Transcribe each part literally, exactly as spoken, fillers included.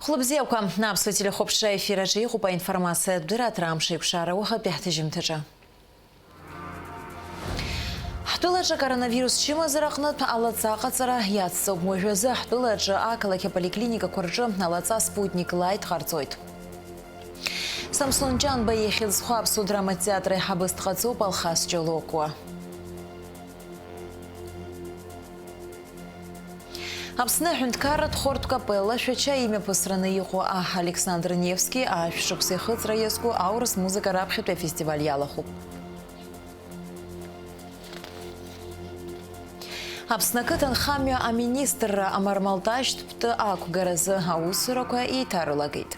Хәлыбзиақәа, аԥсуа телехәаԥшра ефир аҿы иҟоуп аинформациатә дырраҭара амш еиқәшара уахатәи ҳҭыжьымҭаҿы. Ҳтәылаҿы акоронавирус чымазара аҟнытә алаҵа аҟаҵара иацҵоуп. Уажәазы ҳтәылаҿы ақалақь аполиклиникақәа рҿы алаҵа Спутник Лайт ҟарҵоит. Самсон Ҷанба ихьӡ зху аԥсуа драматә театр аиҳабыс дҟаҵоуп Алхас Ҷолокуа. Аԥсны аҳәынҭқарратә хортә капелла Шәача имҩаԥысраны иҟоу аҳ Александр Невски ашә шықәса ихыҵра иазку аурыс музыка раԥхьатәи афестиваль иалахәуп. Аԥсны ақыҭанхамҩа аминистрра амармалтажьтә птәы ақәгаразы аусурақәа еиҭарылагеит.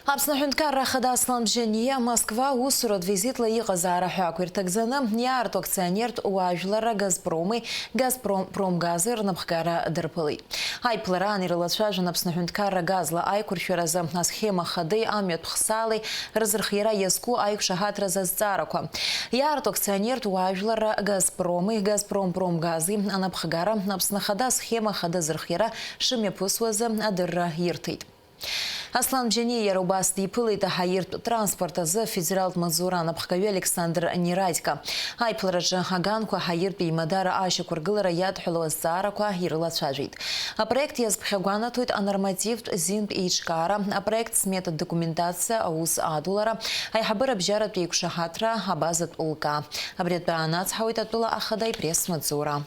Аԥсны аҳәынҭқарра ахада Аслан Бжьаниа Москва усуратә визитла иҟазаара ҳәа ақәирҭагӡаны иаарту акционертә уаажәларра Газпроми Газпром Промгази рнапхгара дырԥылеит. Аиԥылараан ирылацәажәон Аԥсны аҳәынҭқарра газла аиқәыршәаразы асхема хадеи амҩатә хсаалеи рызырхиара иазку аиқәшаҳаҭразы азҵаарақәа. Иаарту акционертә уаажәларра Газпроми Газпром Промгази анапхгара Аԥсны ахада асхема хада зырхиара шымҩаԥысуазы адырра ирҭеит. Аслан Бжьаниа иара убас диԥылеит аҳаиртә транспорт азы афедералтә маҵзура анапхгаҩы Александр Нерадько. Аиԥылараҿы аганқәа аҳаиртә еимадара ашьақәыргылара иадҳәалоу азҵаарақәа ирылацәажәеит. Апроект иазԥхьагәанаҭоит анормативтә зинтә еиҿкаара, апроект-смета документациа, аус адулара, аиҳабыра бжьаратә еиқәшаҳаҭра, абазатә лкаа. Абри атәы аанацҳауеит атәыла ахада ипресс-маҵзура.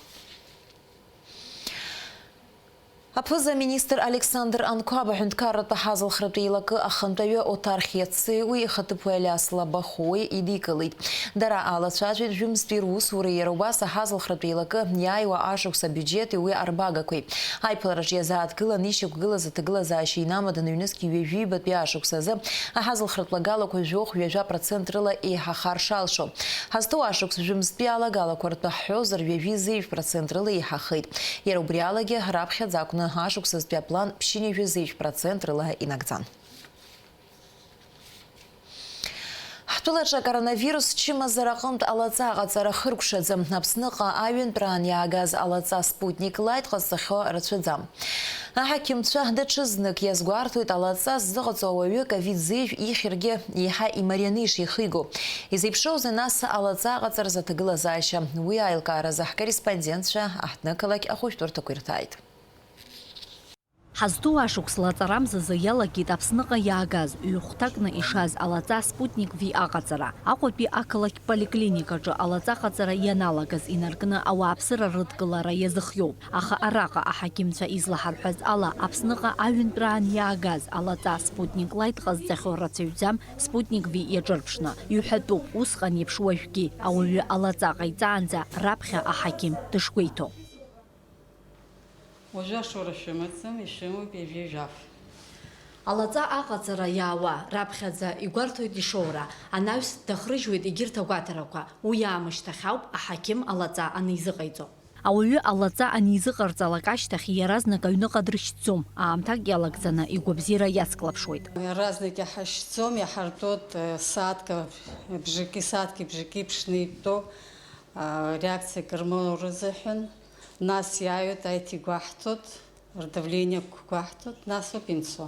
Аԥыза-министр Александр Анқәаб аҳәынҭқарратә аҳазылхратә еилакы ахантәаҩы Оҭар Хиацеи уи ихаҭыԥуаҩ Алиас Лабахои идикылеит. Дара алацәажәеит жәымзтәи русуреи иара убас аҳазылхратә еилакы иааиуа ашықәс абиуџьети уи арбагақәеи. Аиԥылараҿы иазааҭгылан ишьақәгылаз аҭагылазаашьа инамаданы ҩнызқь ҩажәи ҩбатәи ашықәс азы аҳазылхратә лагалақәа жәохә ҩажәа процент рыла еиҳахар шалшо. Ҳазҭоу ашықәс жәымзтәи алагалақәа ртәы ҳҳәозар, ҩажәи зеижә процент рыла еиҳахеит. Иара убри алагьы, раԥхьаӡа акәны ашықәсазтәи аплан ԥшьынҩажәи зеижә процент рыла инагӡан. Ҳтәылаҿы акоронавирус чымазара аҟынтә алаҵа аҟаҵара хыркәшаӡам. Аԥсныҟа аҩынтәраан иаагаз алаҵа Спутник Лайт ҟазҵахьоу рацәаӡам. Аҳақьымцәа даҽазнык иазгәарҭоит алаҵа ззыҟаҵо ауаҩы ковид зеижә ихьыргьы еиҳа имарианы ишихиго. Изеиԥшроузеи нас алаҵа аҟаҵаразы аҭагылазаашьа? Уи аилкааразы ҳкорреспондентцәа аҳҭнықалақь ахәышәтәырҭақәа ирҭааит. Ҳазҭоу ашықәс лаҵарамзазы иалагеит Аԥсныҟа иаагаз, ҩ-хәҭакны ишаз алаҵа Спутник V аҟаҵара. Аҟәатәи ақалақь поликлиникаҿы алаҵа аҟаҵара ианалагаз инаркны ауааԥсыра рыдкылара иазыхиоуп. Аха араҟа аҳақьымцәа излаҳарҳәаз ала, Аԥсныҟа аҩынтәраан иаагаз алаҵа Спутник Лайт ҟазҵахьоу рацәаҩӡам Спутник V иаҿырԥшны. Иҳәатәуп, усҟан еиԥш уажәгьы ауаҩы алаҵа ҟаиҵаанӡа раԥхьа аҳақьым дышгәеиҭо. Уажәы ашоура шәымаӡам, ишәымоуп ҩажәи жәаф. Алаҵа аҟаҵара иаауа раԥхьаӡа игәарҭоит ишоура, анаҩс дахрыжьуеит егьырҭ агәаҭарақәа, уи аамышьҭахь ауп аҳақьым алаҵа анизыҟаиҵо. Ауаҩы алаҵа анизыҟарҵалак ашьҭахь иаразнак аҩныҟа дрышьҭӡом, аамҭак иалагӡаны игәабзиара иацклаԥшуеит. Иаразнак иаҳашьҭӡом, иаҳартәоит, э, сааҭк бжаки, сааҭки бжаки ԥшны итәоу, а, реакциак рмоура азыҳәан. Нас иааҩуеит, аиҭ игәаҳҭоит, рдавлениақәа гәаҳҭоит, нас ауп инцо.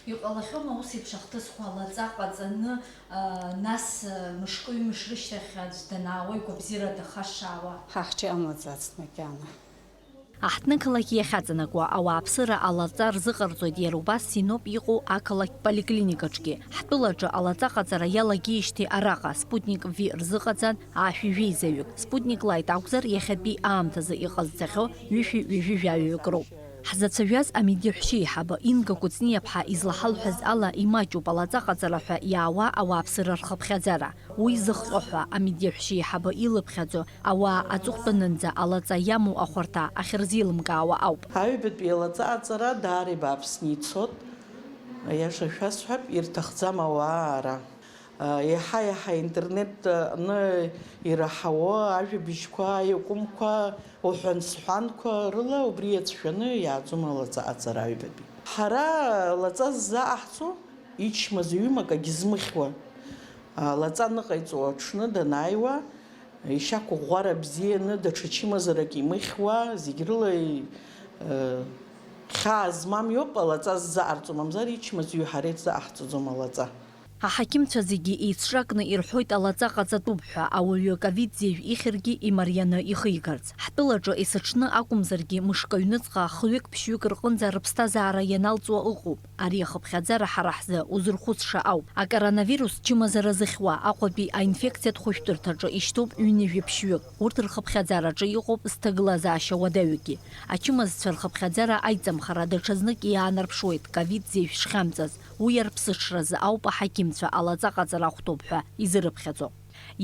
Иҟалахьоума ус еиԥш ахҭысқәа алаҵа ҟаҵаны, а, нас, а, мышкы-ҩымш рышьҭахь аӡә данаауа игәабзиара дахашшаауа? Ҳа ҳҿы иҟамлаӡацт макьана. Аҳҭнықалақь иахьаҵанакуа ауааԥсыра алаҵа рзыҟарҵоит иара убас Синоп иҟоу ақалақь поликлиникаҿгьы. Ҳтәылаҿы алаҵа ҟаҵара иалагеижьҭеи араҟа Спутник V рзыҟаҵан, аашәи жәеизаҩык, Спутник Лайт акәзар, иахьатәи аамҭазы иҟазҵахьоу ҩышәи ҩажәи жәаҩаҩык роуп. Ҳзацәажәаз амедиаҳәшьеиҳабы Инга Кәыҵниаԥҳа излаҳалҳәаз ала, имаҷуп алаҵа ҟаҵара ҳәа иаауа ауааԥсыра рхыԥхьаӡара. Уи зыхҟьо ҳәа амедиаҳәшьеиҳабы илыԥхьаӡо ауаа аҵыхәтәанынӡа алаҵа иамоу ахәарҭа ахьырзеилымкаауа ауп. Аҩбатәи алаҵа аҵара даара ибааԥсны ицот, аиаша шәасҳәап, ирҭахӡам ауаа ара. Еиҳа-еиҳа аинтернет аҟны ираҳауа ажәабжьқәа, аиакәымқәа, уҳәан-сҳәанқәа рыла убри иацәшәаны иааӡом алаҵа аҵара аҩбатәи. Ҳара лаҵа ззааҳцо ичмазаҩым акагьы змыхьуа, лаҵа ныҟаиҵо аҽны данааиуа, Ишьақәыӷәӷәара бзианы, даҽа чымазарак имыхьуа, зегь рыла, э, хьаа змам иоуп, алаҵа ззаҟарҵо, мамзар ичмазаҩу ҳара ицзаҟаҳҵаӡом алаҵа. Аҳақьымцәа зегьы еицҿакны ирҳәоит алаҵа ҟаҵатәуп ҳәа, ауаҩы ковид зежә ихьыргьы имарианы ихигарц. Ҳтәылаҿы есыҽны акәымзаргьы, мышк аҩныҵҟа хҩык-ԥшьҩык рҟынӡа рыԥсҭазаара ианалҵуа ыҟоуп. Ари ахыԥхьаӡара ҳара ҳзы узырхәыцша ауп. Акоронавирус чымазара зыхьуа Аҟәатәи аинфекциатә хәышәтәырҭаҿы ишьҭоуп ҩынҩажәи ԥшьҩык. Урҭ рхыԥхьаӡараҿы иҟоуп зҭагылазаашьа уадаҩгьы. Ачымазцәа рхыԥхьаӡара аиҵамхара даҽазнык иаанарԥшуеит ковид зежә шхьамҵаз. Уи арԥсыҽразы ауп аҳақьымцәа алаҵа ҟаҵара ахәҭоуп ҳәа изырыԥхьаӡо.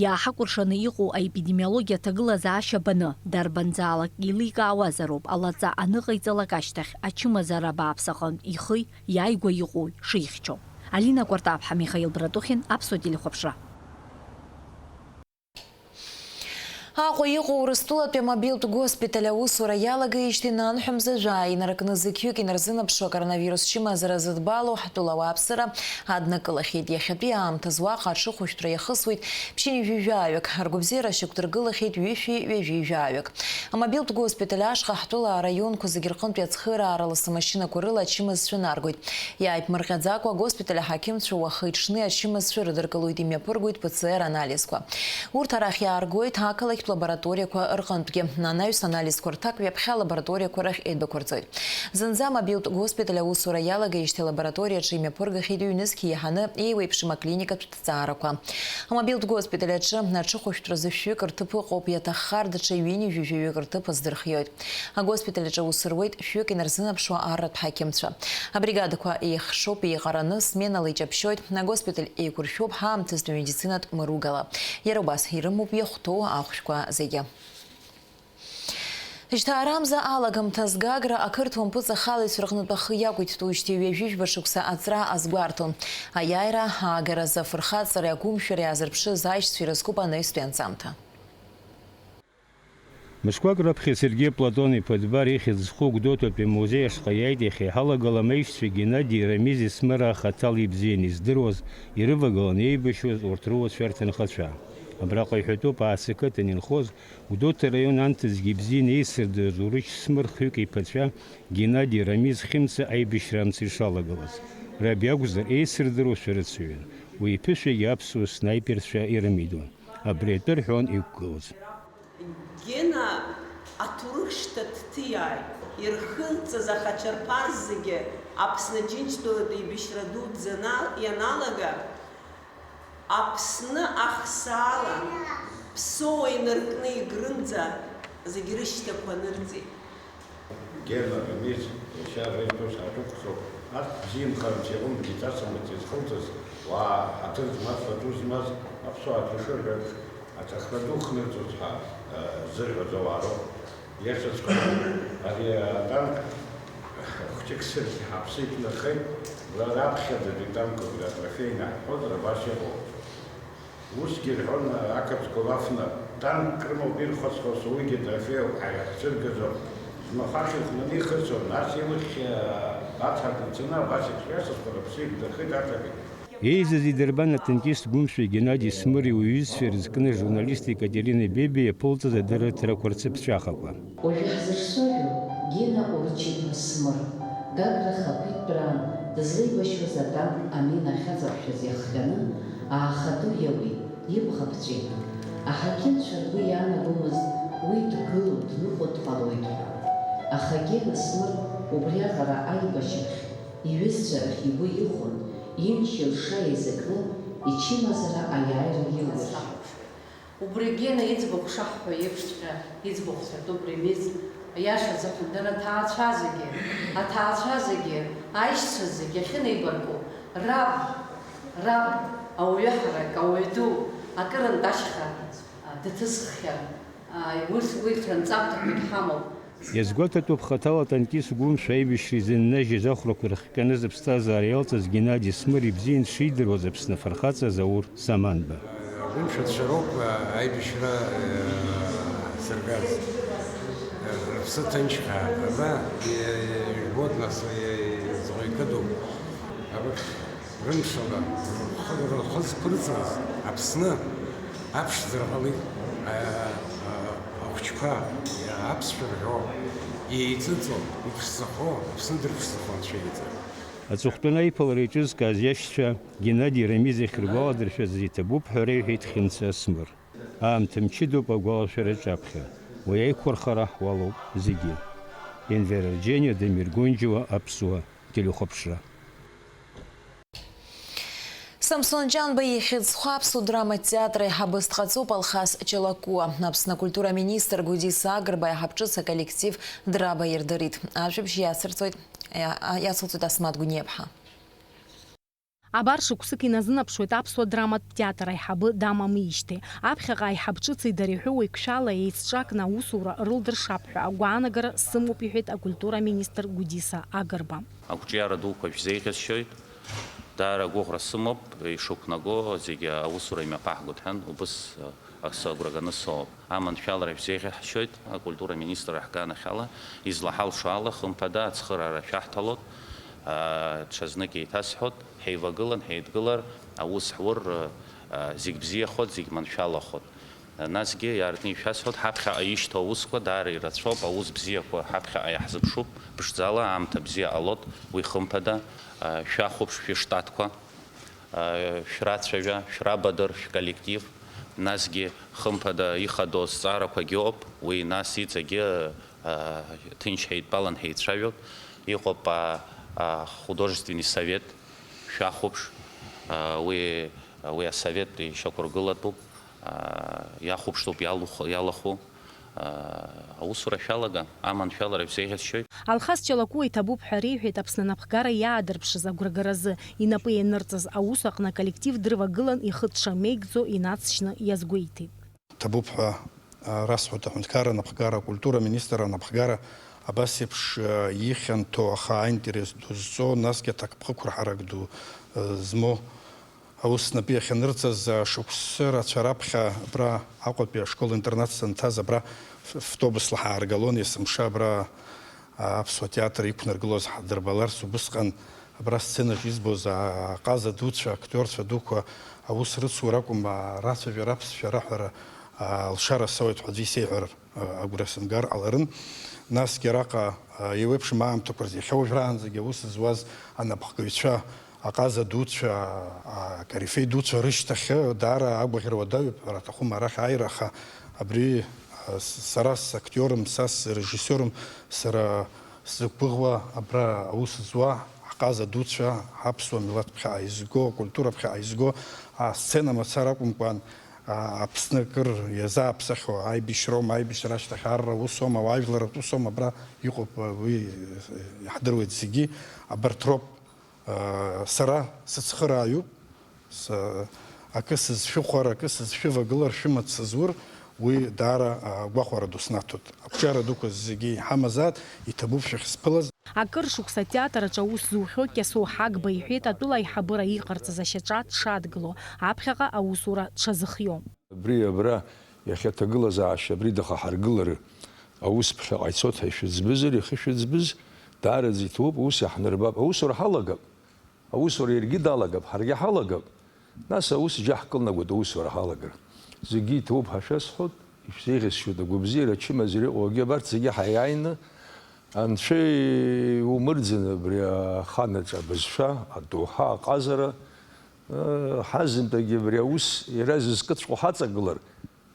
Иааҳакәыршаны иҟоу аепидемиологиа аҭагылазаашьа баны, дарбанзаалак еиликаауазароуп алаҵа аныҟаиҵалак ашьҭахь ачымазара бааԥс аҟынтә ихи иааигәа иҟоуи шихьчо. Алина Кәартаԥҳа, Михаил Братухин, Аԥсуа телехәаԥшра. Аҟәа иҟоу Урыстәылатәи амобилтә госпиталь аусура иалагеижьҭеи нанҳәа мза жәаа инаркны зықьҩык инарзынаԥшуа коронавирус чымазара зыдбало ҳтәыла ауааԥсыра аднакылахьеит. Иахьатәи аамҭазы уаҟа аҽыхәышәтәра иахысуеит ԥшьынҩажәи жәаҩык, ргәабзиара шьақәдыргылахьеит ҩышәи ҩажәи жәаҩык. Амобилтә госпиталь ашҟа ҳтәыла араионқәа зегьы рҟынтәи ацхыраара ласы машьынақәа рыла ачымазцәа наргоит. Иааиԥмырҟьаӡакәа, агоспиталь аҳақьымцәа уахи-ҽни ачымазцәа рыдыркылоит, имҩаԥыргоит П Ц Р анализқәа. Урҭ арахь иааргоит ақалақьтә лабораториақәа рҟынтәгьы. Анаҩс анализқәа рҭак ҩаԥхьа алабораториақәа рахь еидәықәырҵоит. Зынӡа амобилтә госпиталь аусура иалагеижьҭеи алабораториаҿы имҩаԥыргахьеит ҩнызқь еиҳаны еиуеиԥшым аклиникатә ҭҵаарақәа. Амобилтә госпиталь аҿы аҽыхәышәтәразы шәҩык рҭыԥ ыҟоуп, иаҭаххар даҽа ҩынҩажәи жәаҩык рҭыԥ аздырхиоит. Агоспиталь аҿы аус руеит шәҩык инарзынаԥшуа арратә ҳақьымцәа. Абригадақәа еихшоуп, еиҟараны сменала иҷаԥшьоит, агоспиталь еиқәыршәоуп ҳаамҭазтәи медицинатә мыругала. Иара убас ирымоуп иахәҭоу ахәшәқәа зегьы. Жьҭаарамза алагамҭазы Гагра ақырҭуа мпыҵахалаҩцәа рҟнытә ахы иақәиҭтәуижьҭеи ҩажәи жәба шықәса аҵра азгәарҭон. Аиааира аагаразы афырхаҵареи агәымшәареи аазырԥшыз аишьцәа ирызкуп анаҩстәи анҵамҭа. Мышқәак раԥхьа Сергеи Платон-иԥа Дбар ихьӡ зху Гәдоуҭатәи амузеи ашҟа иааит иахьа иҳалагалам аишьцәа Геннади Рамизи Смыра хаҭала ибзианы издыруаз, ирывагыланы еибашьуаз урҭ руацәа, рҭынхацәа. Абраҟа иҳәатәуп Аацықыҭан инхоз, Гәдоуҭа раион анҭыҵгьы ибзианы еисырдыруаз Урыч Смыр хҩык иԥацәа Геннади Рамиз Хьымца аибашьра амца ишалагылаз. Раб иакәзар, еисырдыруашәа рацәаҩын. Уи иԥышәагьы аԥсуа снайперцәа ирымидон. Абри атәы рҳәон иқәгылоз. Гена аҭоурых шьҭа дҭиааит, ирхылҵыз ахаҿарԥар зегьы Аԥсны Џьынџьтәылатә еибашьра дуӡӡа ана-, ианалага, Аԥсны ахсаала Ԥсоуа инаркны Егрынӡа зегь рышьҭақәа анырҵеит. Гена Рамиз иашьа Раида ус ҳаҿықәхоуп, арҭ бзиамхарамц иҟынтәгьы ҵасамыц изхылҵыз, уаа, ҳаҭыр змаз, пату змаз, аԥсуаа ҭышырҳәа аҿахра ду хнырҵәоз ҳәа, э, ззырҳәоз ауаа роуп. Иашаҵәҟьа, ари атанк хәҷык сыргьы ҳаԥсы иқәнархеит, ла раԥхьаӡатәи танкқәак атрофеи инаҳҳәозар абас иҟоуп. Усгьы рҳәон, ақырҭқәа лафны, танкк рымоуп ирхәац-хәац, уигьы атрофеиуп ҳәа иаҳцәыргазон. Змахәы ахьыхәнаны ихысҵон, нас илыхьхьи аҭак мцаны абас еиԥш иашаҵәҟьа рыԥсы иқәдырхеит аҭакгьы. Еизаз идырбан атанкист гәымшәа Геннади Смыри уҩызцәа ирызкны ажурналист Екатерина Бебиа иаԥылҵаз адырраҭарақәа рцыԥҵәахақәа. Уажәы ҳзыцәажәо Гена Урчиԥа Смыр, Гагра хақәиҭтәраан дызлеибашьуаз атанк амина ахьаҵаԥшәаз иахҟьаны, ааха ду иауит, ибӷа ԥҵәеит. Аҳақьымцәа ргәы иаанагомызт уи дгыло, дныҟәо дҟалоит ҳәа. Аха Гена Смыр убриаҟара аибашьахь, иҩызцәа рахь игәы ихон, имч-илша еизакны ичымазара аиааира илуршәит. Убри Гена иӡбахә шаҳҳәо еиԥшҵәҟьа иӡбахә сҳәатәуп Ремиз, иашаӡахәын дара аҭаацәа зегьы, аҭаацәа зегьы, аишьцәа зегьы ахьынеибарку, раб, раб, ауаҩы ҳарак, ауаҩ ду, акырынтә ашьха, а, дыҭысххьан, а, урҭ, урҭ рынҵамҭақәагь ҳамоуп. Иазгәаҭатәуп хаҭала атанкист гәымшәа аибашьра изыннажьыз ахәрақәа рыхҟьаны зыԥсҭазаара иалҵыз Геннади Смыр ибзиан дшидыруаз Аԥсны афырхаҵа Заур Саманба. Агәымшәацәа роуп аибашьра, э, зыргаз. Рыԥсы ҭынчхааит. Аба, э, ижәбоит нас, э, изаҟа икыду. Абырҭ рымшала рхы, рхы зқәырҵаз Аԥсны аԥшӡара ҟалеит. Ахәыҷқәа аԥсшәа рҳәо, еиҵыҵо, иԥшӡахо, Аԥсны дырԥшӡахо анцәа иҵа. Аҵыхәтәаны аиԥылара иҿызкааз иашьцәа Геннади Рамиз иахьыргәаладыршәаз иҭабуп ҳәа реиҳәеит Хьымца Асмыр. Аамҭа мчыдоуп агәалашәараҿы аԥхьа. Уи аиқәырхара ҳуалуп зегьы. Енвер Арџьениа, Дамир Гонџьуа, Аԥсуа телехәаԥшра. Самсон Ҷанба ихьӡ зху аԥсуа драматә театр аиҳабыс дҟаҵоуп Алхас Чалакуа. Аԥсны акультура аминистр Гәдиса Агрба аиҳаб ҿыц аколлектив Драба ирдырит. Ажәабжь иацырҵоит, иа-, иацылҵоит Асмаҭ Гәниаԥҳа. Абар шықәсык иназынаԥшуеит аԥсуа драматә театр аиҳабы дамамижьҭеи. Аԥхьаҟа аиҳаб ҿыци дареи ҳәа уаҩқәшәала еицҿакны аусура рылдыршап ҳәа агәаанагара сымоуп, иҳәеит акультура аминистр Гәдиса Агрба. Ақәҿиара дуқәа шәзеиӷьасшьоит. Даара агәыӷра сымоуп, ишықәнаго зегьы аусура имҩаԥаҳгоит ҳәан, убыс, асы агәра ганы соуп. Аманшәалара шәзеиӷьаҳшьоит, акультура аминистрра ҳганахьала, излаҳалшо ала, хымԥада, ацхыраара шәаҳҭалоит, аа, ҽазнык еиҭасҳәоит, ҳеивагылан, ҳеидгылар, аус ҳур, аа, зегь бзиахоит, зегь маншәалахоит. Насгьы иаартны ишәасҳәоит, ҳаԥхьаҟа ишьҭоу аусқәа даара ирацәоуп, аус бзиақәа ҳаԥхьаҟа иаҳзыԥшуп, ԥшӡала аамҭа бзиа ҟалоит, уи хымԥада, шәахәаԥш шәыштатқәа, шәрацәажәа, шәрабадыр шәколлектив, насгьы хымԥада ихадоу азҵаарақәагьы ыҟоуп, уи нас иҵегьы ҭынч ҳаидтәалан ҳеицәажәоит, иҟоуп ахудожественный совет, шәахәаԥш, уи, уи асовет ишьақәыргылатәуп. Иахәаԥштәуп иалуху, иалахәу. Аусура шәалага, аманшәалара шәзеиӷьасшьоит. Алхас Чалакуа иҭабуп ҳәа реиҳәеит Аԥсны анапхгара иаадырԥшыз агәрагаразы, инапы ианырҵаз аус аҟны аколлектив дрывагылан ихы дшамеигӡо инацшьны иазгәеиҭеит. Ҭабуп ҳәа расҳәоит аҳәынҭқарра анапхгара, акультура аминистр анапхгара абас еиԥш ихьанҭоу, аха аинтерес ду зҵоу, насгьы аҭакԥхықәра ҳарак ду змоу аус снапы иахьанырҵаз, шықәсы рацәа раԥхьа абра Аҟәатәи ашкол-интернат санҭаз, абра ф-, фвтобусла ҳааргалон, есымша абра, а, аԥсуа театр иқәнаргылоз ҳдырбаларц, убысҟан абра сценаҿ избоз, а, аҟаза дуцәа, актиорцәа дуқәа аус рыцура акәым, а, рацәажәара, аԥсшәа раҳәара, а, алшара соуеит ҳәа аӡәы исеиҳәар, а, агәра сымгар ҟаларын. Насгьы араҟа, а, еиуеиԥшым аамҭақәа рзы, иахьа уажәраанӡагьы аус зуаз анапхгаҩцәа, аҟаза дуцәа, а, акорифеи дуцәа рышьҭахь даара агәаӷьра уадаҩуп ҳәа аҭахума арахь ааира, аха абри, а, с-, сара сактиорым, са срежиссиорым, сара сзықәгәыӷуа абра аус зуа ҳҟаза дуцәа, ҳаԥсуа милаҭ ԥхьаҟа изго, акультура ԥхьаҟа изго, асцена мацара акәымкәан, а, Аԥсны акыр иазааԥсахьоу аибашьроума, аибашьра ашьҭахь арра усоума, ауаажәларратә усоума, абра иҟоуп, уи иаҳдыруеит зегьы, абарҭ роуп. Сара сыцхырааҩуп, акы сызшәыхәар, акы сызшәывагылар, шәымаҵ сызур, уи даара гәахәара ду снаҭоит. Ақәҿиара дуқәа зегьы иҳамазаат, иҭабуп шәахьсԥылаз. Акыр шықәса атеатр аҿы аус зухьоу Кьасоу Ҳагба иҳәеит атәыла аиҳабыра иҟарҵаз ашьаҿа дшадгыло, аԥхьаҟа аусура дшазыхиоу. Абри абра иахьа аҭагылазаашьа абри дахаҳаргылары аус ԥхьаҟа ицоит ҳәа ишәыӡбызар, иахьышәыӡбыз даараӡа иҭабуп, ус иаҳнарбап. Аусура ҳалагап, аусура иаргьы далагап, ҳаргьы ҳалагап. Нас аус џьаҳкылнагоит аусура ҳалагар. Зегьы иҭабуп ҳәа шәасҳәоит, ишәзеиӷьасшьоит агәабзиара, ачымазара иҟоу, абарҭ зегьы ҳаиааины Анцәа иумырӡын абри аханаҿ абызшәа, адоуҳа, аҟазара, ҳазынтәагьы абри аус иара зызкыҵәҟьоу ҳаҵагылар,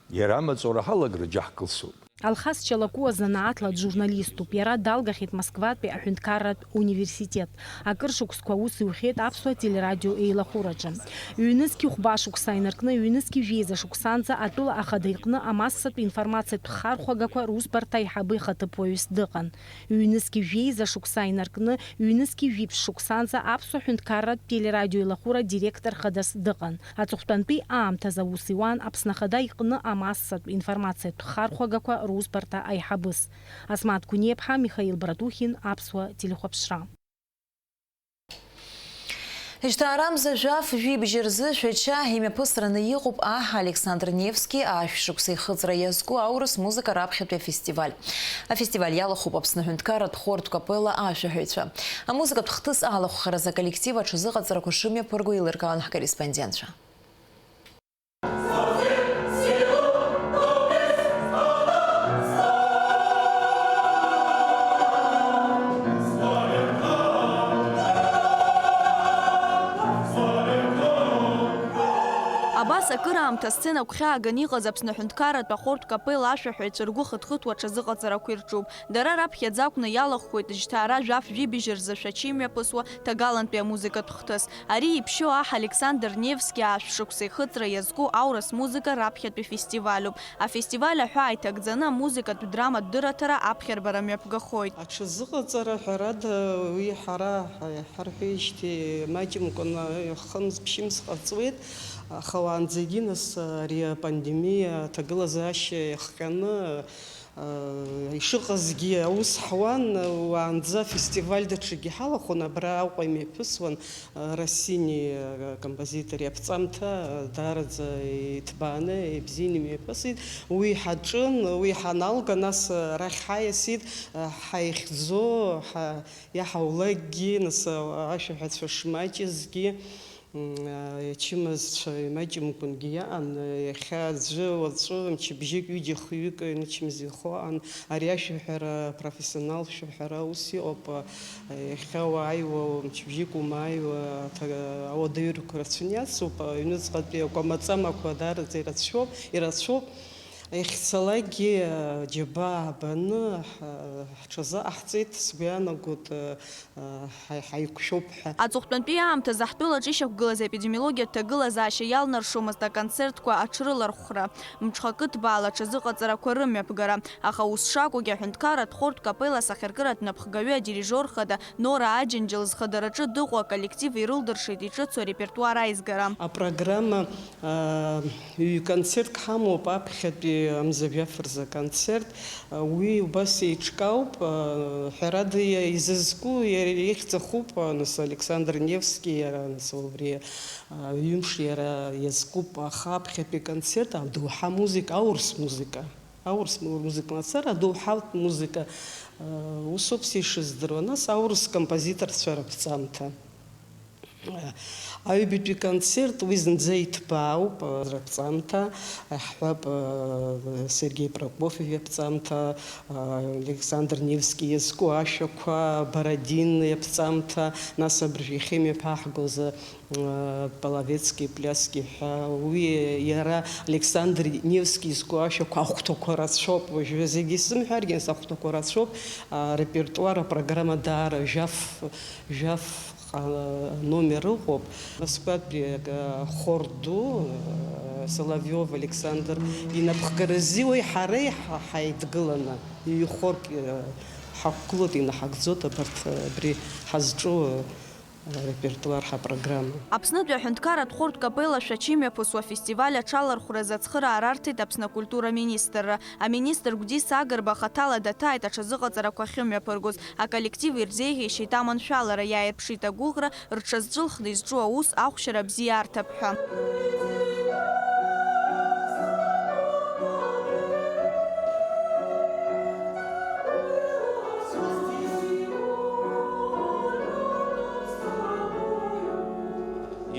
иара амаҵура ҳалагара џьаҳкылсуеит. Алхас Чалакуа занааҭла журналиступ. Иара далгахьеит Москватәи аҳәынҭқарратә университет. Акыр шықәсқәа аус иухьеит аԥсуа телерадио еилахәыраҿы. Ҩнызқьи хәба шықәса инаркны, ҩнызқьи жәеиза шықәсанӡа атәыла ахада иҟны амассатә информациатә хархәагақәа русбарҭа аиҳабы ихаҭыԥуаҩыс дыҟан. Ҩнызқьи жәеиза шықәса инаркны, ҩнызқьи жәиԥшь шықәсанӡа аԥсуа ҳәынҭқарратә телерадиоеилахәыра директор хадас дыҟан. Аҵыхәтәантәи аамҭазы аус иуан Аԥсны Ахада иҟны амассатә информациатә хархәагақәа русбарҭа аиҳабыс. Асмаҭ Гәыниаԥҳа, Михаил Братухин, Аԥсуа телехәаԥшра. Жьҭаарамза жәаф жәибжь рзы Шәача имҩаԥысраны иҟоуп аҳ Александр Невски ашә шықәса ихыҵра иазку аурыс музыка раԥхьатәи афестиваль. Афестиваль иалахәуп Аԥсны аҳәынҭқарратә хортә капелла ашәаҳәаҩцәа. Амузыкатә хҭыс алахәхаразы аколлектив аҽазыҟаҵарақәа шымҩаԥырго еилыркаауан ҳкорреспондентцәа. Нас акыраамҭа асцена агәхьааганы иҟаз Аԥсны аҳәынҭқарратә ахортә капелла ашәаҳәаҩцәа ргәы хыҭхыҭуа аҽазыҟаҵарақәа ирҿуп. Дара раԥхьаӡа акәны иалахәхоит жьҭаара жәаф жәибжь рзы шәачеи мҩаԥысуа ҭагалантәи амузыкатә хҭыс. Ари иԥшьоу аҳ Александр Невски аашә шықәса ихыҵра иазку аурыс музыка раԥхьатәи фестивалюп. Афестиваль аҳәаа иҭагӡаны амузыкатә драматә дырраҭара аԥхьарбара мҩаԥгахоит. Аҽазыҟаҵара, ҳәарада, уи ҳара ҳарҳәеижьҭеи маҷымкәаны хымз-ԥшьымз ҟарҵуеит, аха уаанӡагьы нас ари апандемиа аҭагылазаашьа иахҟьаны, ишыҟазгьы аус ҳуан, уаанӡа афестиваль даҽакгьы ҳалахәын, абра Аҟәа имҩаԥысуан, Россини акомпозитор иаԥҵамҭа даараӡа иҭбааны, ибзианы имҩаԥысит. Уи ҳаҿын, уи ҳаналга, нас арахь ҳаиасит, ҳаихьӡо, ҳа-, иаҳаулакгьы, нас ашәаҳәацәа шмаҷызгьы, м, ачымазцәа имаҷымкәангьы иаан, иахьа аӡәы уаҵәы мчыбжьык ҩыџьа хҩык инычмазаҩхо аан, ари ашәаҳәара, профессионал шәаҳәара ус иҟоуп, иахьа уааиуа, мчыбжьык умааиуа, аҭа-, ауадаҩрақәа рацәаны иацуп, аҩныҵҟатәи акәамаҵамақәа даараӡа ирацәоуп, ирацәоуп. Иахьцалакгьы, џьабаа баны, ҳ-, ҳҽазыҟаҳҵеит, сгәы иаанагоит, ҳа-, ҳаиқәшәоуп ҳәа. Аҵыхәтәантәи аамҭазы ҳтәылаҿы ишьақәгылаз аепидемиологиатә ҭагылазаашьа иалнаршомызт аконцертқәа аҽрылархәра, мҽхакы ҭбаала аҽазыҟаҵарақәа рымҩаԥгара, аха ус шакәугьы аҳәынҭқарратә хортә капелла асахьаркыратә напхгаҩы адирижиор хада Нора Аџьынџьал зхадараҿы дыҟоу аколлектив ирылдыршеит иҿыцу арепертуар аизгара. Апрограмма, аа, ҩ-концертк ҳамоуп, аԥхьатәи амза жәаф рзы аконцерт, уи убас еиҿкаауп, ҳәарада, изызку иара ихьӡ ахуп, нас Александр Невски иара, нас убри, ҩымш иара иазкуп, аха аԥхьатәи аконцерт адоуҳа музыка, аурыс музыка, аурыс му-, музыка мацара, адоуҳатә музыка, усоуп сишыздыруа, нас аурыс композиторцәа раԥҵамҭа. Аҩбатәи концерт уи зынӡа иҭбаауп, раԥҵамҭа, ҳҳәап, Сергеи Прокофиев иаԥҵамҭа, Александр Невски иазку ашәақәа, Бородин иаԥҵамҭа, нас абыржәы иахьа имҩаԥаҳгоз, Половецки, Пляски ҳәа, уи иара Александр Невски изку ашәақәа ахәҭақәа рацәоуп, уажәы зегьы исымҳәаргьы, нас ахәҭақәа рацәоуп, арепертуар, апрограмма даара жәаф, жәаф ҟала-, номер ыҟоуп. Москватәи, э, хор ду, э, Соловиов Александр инапхгаразы уи ҳара иҳа-, ҳаидгыланы, ҩ-хорк, э, ҳақәгылоит, инаҳагӡоит абарҭ, э, абри ҳазҿу, э, репертуар, ҳапрограмма. Аԥснытәи аҳәынҭқарратә хортә капелла шәачы имҩаԥысуа афестиваль аҽалархәразы ацхыраара арҭеит Аԥсны акультура министрра. Аминистр Гәдиса Агрба хаҭала даҭааит аҽазыҟаҵарақәа ахьымҩаԥыргоз. Аколлектив ирзеиӷьеишьеит аманшәалара, иааирԥшит агәыӷра, рҽазҿылхны изҿу аус ахәшьара бзиа арҭап ҳәа.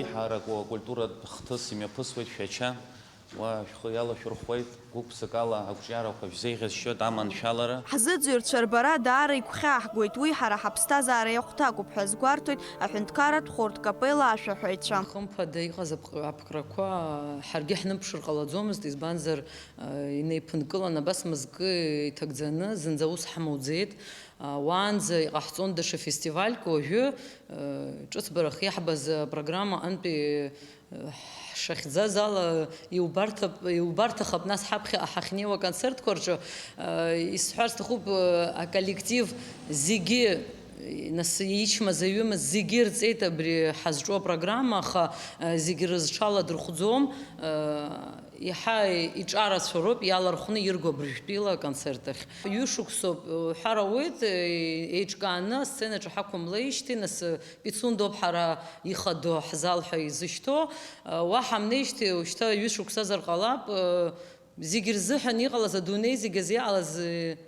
Иҳараку акультуратә хҭыс имҩаԥысуеит Шәача. Уа шәхы иалашәырхәуеит, гәык-ԥсыкала ақәҿиарақәа шәзеиӷьасшьоит аманшәалара. Ҳзыӡырҩцәа рбара даара игәхьааҳгоит, уи ҳара ҳаԥсҭазаара иахәҭакуп ҳәа азгәарҭоит аҳәынҭқарратә хортә капелла ашәаҳәаҩцәа. Хымԥада иҟаз апк-, апкрақәа ҳаргьы ҳныԥшыр ҟалаӡомызт, избанзар, инеиԥынкылан абас мызкы иҭагӡаны зынӡа аус ҳамоуӡеит. Уаанӡа иҟаҳҵон даҽа фестивальк, уажәы, ҿыцбарах иаҳбаз апрограмма аҟынтәи ҳшахьӡаз ала иубарҭап, иубарҭахап, нас ҳаԥхьаҟа ҳахьнеиуа аконцертқәа рҿы, э, исҳәар сҭахуп, э, аколлектив зегьы, нас ичмазаҩымыз зегьы ирҵеит абри ҳазҿу апрограмма, аха, э, зегьы рызҽаладырхәӡом, э, иаҳа иҿарацәароуп иалархәны ирго абыржәтәила аконцерт ахь. Ҩышықәсоуп, э, ҳәар ауеит, э, еиҿкааны асценаҿы ҳақәымлеижьҭеи, нас, э, Пицундоуп ҳара ихадоу ҳзал ҳәа изышьҭоу. Уа ҳамнеижьҭеи уажәшьҭа ҩышықәсазар ҟалап, зегь рзыҳәан иҟалаз, адунеи зегь азы иҟалаз,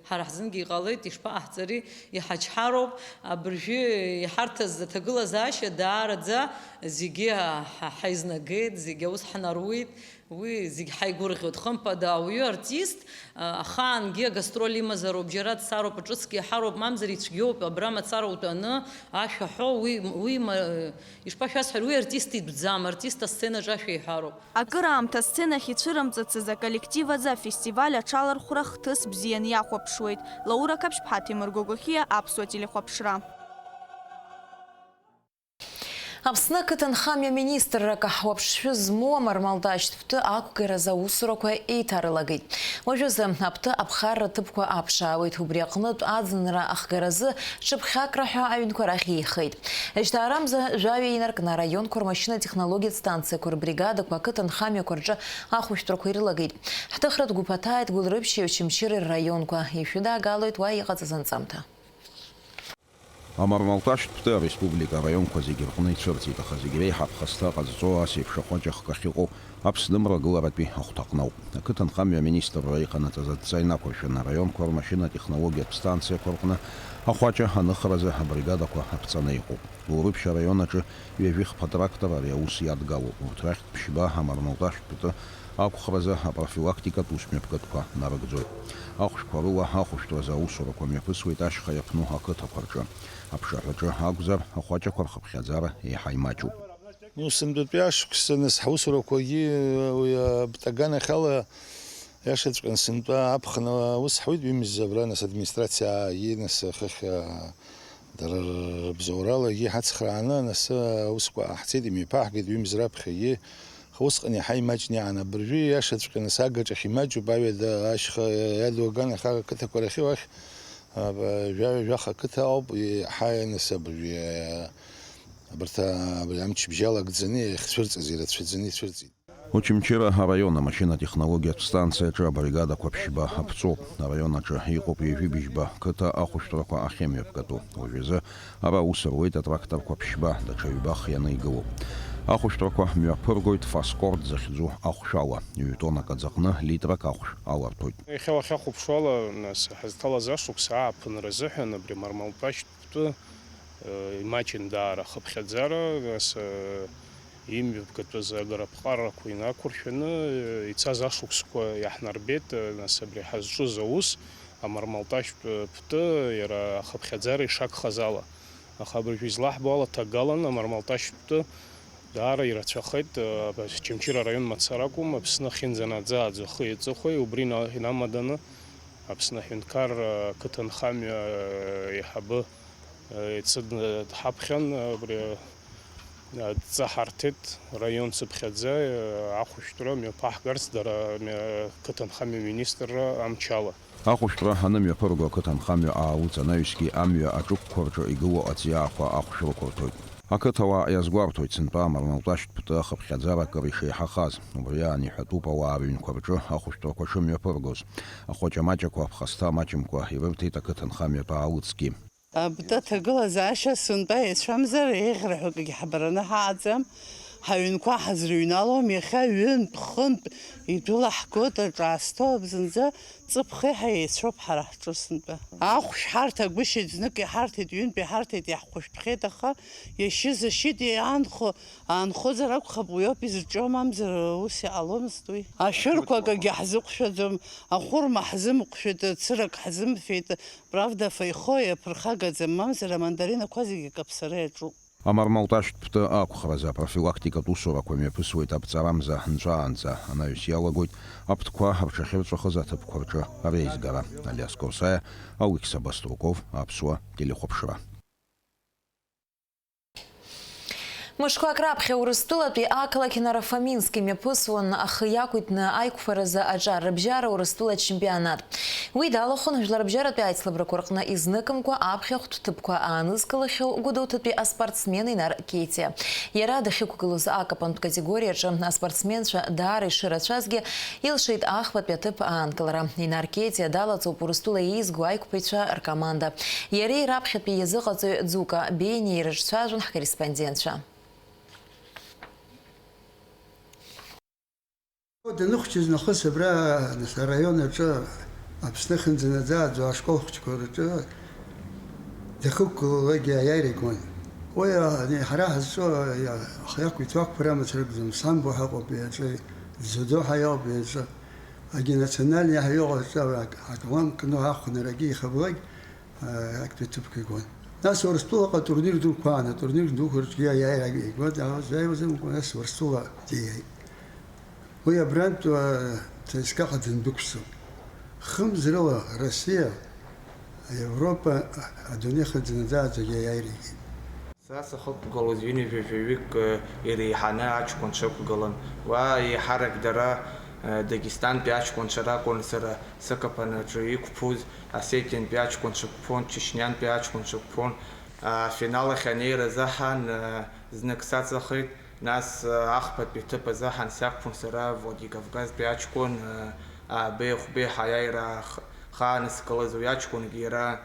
Ҳара ҳзынгьы иҟалеит, ишԥаҟаҳҵари, иҳачҳароуп, абыржәы иҳарҭаз аҭагылазаашьа даараӡа зегьы ҳа-, ҳаизнагеит, зегьы аус ҳнаруит, уи зегь ҳаигәырӷьоит. Хымԥада, ауаҩы артист, а, ахаангьы агастроль имазароуп, џьара дцароуп, ҿыцгьы иаҳароуп, мамзар ицәгьоуп, абра мацара утәаны ашәа ҳәо, уи, уи ма-, ишԥашәасҳәари, уи артист итәӡам, артист асценаҿы ашәа иҳәароуп. Акыраамҭа асценахь ицәырымҵыцыз аколлектив азы афестиваль аҽалархәра хҭыс бзиан иахәаԥшуеит. Лаура Қаԥшьԥҳа, Ҭемыр Гогохиа, Аԥсуа телехәаԥшра. Аԥсны ақыҭанхамҩа аминистрра акаҳуа ԥшшәы змоу амармалташьтә ԥты ақәгаразы аусурақәа еиҭарылагеит. Уажәазы аԥты аԥхарра ҭыԥқәа аԥшаауеит, убри аҟнытә аӡынра ахгаразы ҽыԥхьакра ҳәа аҩнқәа рахь еихеит. Жьҭаарамза жәаҩа инаркны араионқәа рмашьына-технологиатә станциақәа рбригадақәа ақыҭанхамҩақәа рҿы ахәышәтәрақәа ирылагеит. Ҳҭыхратә гәыԥ аҭааит Гәылрыԥшьи Очамчыреи рраионқәа, ишәыдаагалоит уа иҟаҵаз анҵамҭа. Амармалташьтә ԥты ареспублика араионқәа зегьы рҟны ицәырҵит, аха зегь реиҳа аԥхасҭа ҟазҵо ас еиԥш ахәаҷ ахкы ахьыҟоу Аԥсны мрагыларатәи ахәҭаҟноуп. Ақыҭанхамҩа аминистрра иҟанаҵаз адҵа инақәыршәаны араионқәа рмашьына-технологиатә станциақәа рҟны ахәаҷа аныхразы абригадақәа аԥҵаны иҟоуп. Гәылрыԥшь араион аҿы ҩажәихԥа трактор ари аус иадгалоуп. Урҭ рахьтә ԥшьба амармалташьтә ԥты ақәхразы апрофилактикатә усмҩаԥгатәқәа нарыгӡоит. Ахәшәқәа рыла ахәышәтәразы аусурақәа мҩаԥысуеит ашьха иаԥну ақыҭақәа рҿы. Аԥшаҳәаҿы акәзар, ахәаҷақәа рхыԥхьаӡара еиҳа имаҷуп. Ну, сынтәатәи ашықәсазы ҳусурақәагьы, уи, аптаган ахьала, иашаҵәҟьаны, сынтәа аԥхын аус ҳуеит, ҩымз абра, нас, администрациа ааи, нас, хыхь, а, дара рыбзоуралагьы ҳацхрааны, нас, аусқәа ҟаҳҵеит, имҩаԥаҳгеит, ҩымз раԥхьагьы. Аха усҟан иаҳа имаҷны иаан, абыржәы, иашаҵәҟьаны, сагаҿахь имаҷуп, аҩада ашьха иаду аганахьала ақыҭақәа рахьы уахь, а, ба-, жәаҩа-жәаха ақыҭа ауп, иаҳа, нас, абыржәы, а, абарҭ, а, абри амчыбжьа алагӡаны иахьцәырҵыз, ирацәаӡаны ицәырҵит. Очамчыра араион амашьына-технологиатә станциаҿы абригадақәа ԥшьба аԥҵоуп. Араион аҿы иҟоуп ҩажәи быжьба қыҭа ахәышәтәрақәа ахьымҩаԥгатәу. Уажәазы ара аус руеит атракторқәа ԥшьба, даҽа ҩба хианы игылоуп. Ахәышәтәрақәа мҩаԥыргоит Фаскорд захьӡу ахәшәала. Ҩ-тоннак аӡаҟны литрак ахәшә аларҭоит. Иахьа уахьахәаԥшуала, нас, ҳазҭалаз ашықәс ааԥынра азыҳәан абри амармалташьтә ԥтәы, э, имаҷын даара ахыԥхьаӡара, нас, э, имҩаԥгатәыз агараԥҟарақәа инақәыршәаны, э, ицаз ашықәсқәа иаҳнарбеит, э, нас, абри ҳазҿыз аус, амармалташьтә ԥтәы, иара ахыԥхьаӡара ишагхаз ала. Аха абыржәы излаҳбо ала, ҭагалан амармалташьтә ԥтәы даара ирацәахеит, э, Очамчыра араион мацара акәым, Аԥсны ахьынӡанаӡа аӡахи аҵыхәеи, убри ина-, инамаданы Аԥсны аҳәынҭқарра ақыҭанхамҩа, э, еиҳабы, э, иацы дҳаԥхьан, абри, э, адҵа ҳарҭеит, раион цыԥхьаӡа, э, ахәышәтәра мҩаԥаҳгарц дара, мҩа-, ақыҭанхамҩа министрра амчала. Ахәышәтәра анымҩаԥырго ақыҭанхамҩа аалыҵ анаҩсгьы амҩа аҿықәқәа рҿы игылоу аҵиаақәа ахәшә рықәырҭәоит. Ақыҭауаа иазгәарҭоит сынтәа амармалташьтә ԥты ахыԥхьаӡара акыр ишеиҳахаз. Убри аан иҳәатәуп ауаа рыҩнқәа рҿы ахәышәтәрақәа шымҩаԥыргоз. Ахәаҷа-маҷақәа аԥхасҭа маҷымкәа ирырҭеит ақыҭанхамҩатә аалыҵгьы. Абта ҭагылазаашьа сынтәа еицәамзар, еиӷьра ҳәа акгьы ҳбараны ҳааӡам. Ҳаҩнқәа ҳазрыҩналом, иахьа ҩынтә-хынтә идәылаҳгоит, аҿаасҭоуп зынӡа, ҵыԥхеи ҳәа еицәоуп ҳара ҳҿы сынтәа. Ахәшә ҳарҭагәышьеит, знык иҳарҭеит, ҩынтә иҳарҭеит, иаҳхәышәтәхеит, аха иашьыз ашьит, иаанхо, аанхозар акәхап, уи ауп изҿио, мамзар ус иҟаломызт уи. Ашәырқәа акагьы ҳзықәшәаӡом, ахәырма ҳзымыҟәшәеит, цырак ҳзымфеит, правда, афаихо иаԥырхагаӡам, мамзар амандаринақәа зегьы акаԥсара иаҿуп. Амармалташьтә ԥты ақәхразы апрофилактикатә усурақәа мҩаԥысуеит аԥҵарамза нҵәаанӡа, анаҩс иалагоит аԥтқәа рҽахьырҵәахыз аҭыԥқәа рҿы реизгара. Алиас Корсаиа, Алықьса Баструков, Аԥсуа телехәаԥшра. Мышқәак раԥхьа Урыстәылатәи ақалақь Наро-Фоминск имҩаԥысуан ахы иақәиҭны аиқәԥаразы аҿар рыбжьара Урыстәыла ачемпионат. Уи далахәын жәларбжьаратәи аицлабрақәа рҟны изныкымкәа аԥхьахәтә ҭыԥқәа аанызкылахьоу Гәдоуҭатәи аспортсмен Инар Кетиа. Иара дахьықәгылоз акапантә категориаҿы аспортсменцәа даара ишырацәазгьы, илшеит ахԥатәи аҭыԥ аанкылара. Инар Кетиа далаҵоуп Урыстәыла еизго аиқәԥаҩцәа ркоманда. Иареи раԥхьатәи иазыҟаҵаҩ Ӡука Бениеи ирыҿцәажәон ҳкорреспондентцәа. Даныхәҷыз нахыс абра, нас, араион аҿы Аԥсны ахьынӡанаӡааӡо ашкол хәыҷқәа рҿы дахьықәгылалакгьы аиааира игон. Уи, ани, ҳара ҳазҿу, иа-, ҳиақәиҭу ақәԥара мацара акәӡам, самбо ҳәа ыҟоуп иаҿы, дзюдо ҳәа иоуп иаҿы, егьи национальный ҳәа иҟоу аҿы ак-, акалам кны ахәнарагьы ихаблак, а, актәи ҭыԥқәа игон. Нас Урыстәылаҟа атурнир дуқәа аан, атурнир дуқәа рҿгьы аиааира игон, а, зааиуазымкәа, нас Урыстәыла диааит. Уи абрантә, а, ҭаисхаҟа дындәықәсуп. Хымз рыла Россиа, Европа, адунеи хынӡанаӡааӡагьы аиааира игеит. Са сахьықәгылоз ҩынҩажәа жәаҩык, э, иреиҳаны аҷкәынцәа ықәгылан. Уа еиҳарак дара, э, Дагестантәи аҷкәынцәа ракәын, сара сыкапан аҿы иқәԥоз, Осетиантәи аҷкәынцәа қәԥон, Чечниантәи аҷкәынцәа қәԥон. Афинал ахь анеира азыҳәан, э, знык саҵахеит. Нас, э, ахԥатәи аҭыԥ азыҳәан сақәԥон сара Владикавказтәи аҷкәын, э, аабеи ахәбеи ҳаиааира х-, хааныскылаз уи аҷкәынгьы иара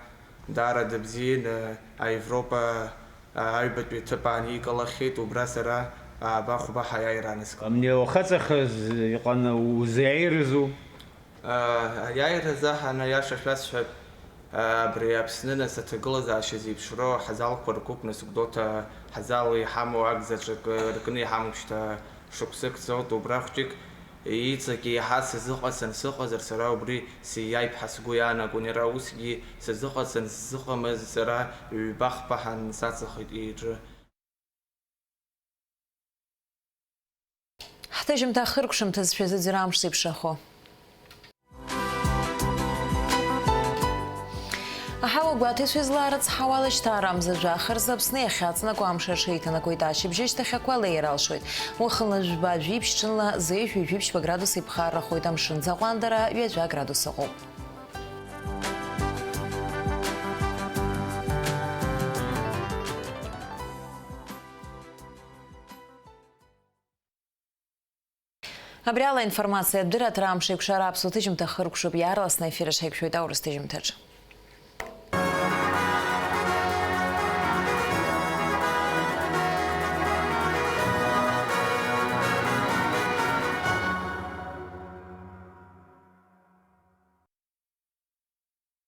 даара дыбзиан, э, аевропа, э, аҩбатәи аҭыԥ ааникылахьеит, убра сара ааба ахәба ҳаиааира ааныскылеит. Амни уахаҵахаз иҟан узеиаирызу? Аиааира азыҳәан аиаша шәасҳәап, абри Аԥсны нас аҭагылазаашьа зеиԥшроу ҳазалқәа ргәыԥ, нас Гәдоуҭа ҳазал иҳамоу ак заҵәык ркны иҳамоуп шьҭа шықәсык ҵоуп, убра хәҷык иҵегь еиҳа сазыҟаҵан сыҟазар, сара убри сиааип ҳәа сгәы иаанагон, иара усгьы сазыҟаҵан сзыҟамыз, сара ҩба-хԥа ҳан саҵахеит иҿы. Ҳҭыжьымҭа ахыркәшамҭазшәа зыӡырҩра амш зеиԥшрахо. Аҳауа гәаҭеицәа излаарыцҳауа алашьцара амза жәаха рзы Аԥсны иахьаҵнакуа амш аҽеиҭанакуеит, ашьыбжьышьҭахь ақәа леир алшоит. Уахынла жәба-жәиԥшь, ҽынла зеижә-ҩажәи ԥшьба градус иԥхаррахоит, амшын ӡаҟәандара ҩажәа градус ыҟоуп. Абри ала аинформациатә дырраҭара амш еиқәшара аԥсуа ҭыжьымҭа хыркәшоуп, иаарласны аефир аҿы ҳаиқәшәоит аурыс ҭыжьымҭаҿ.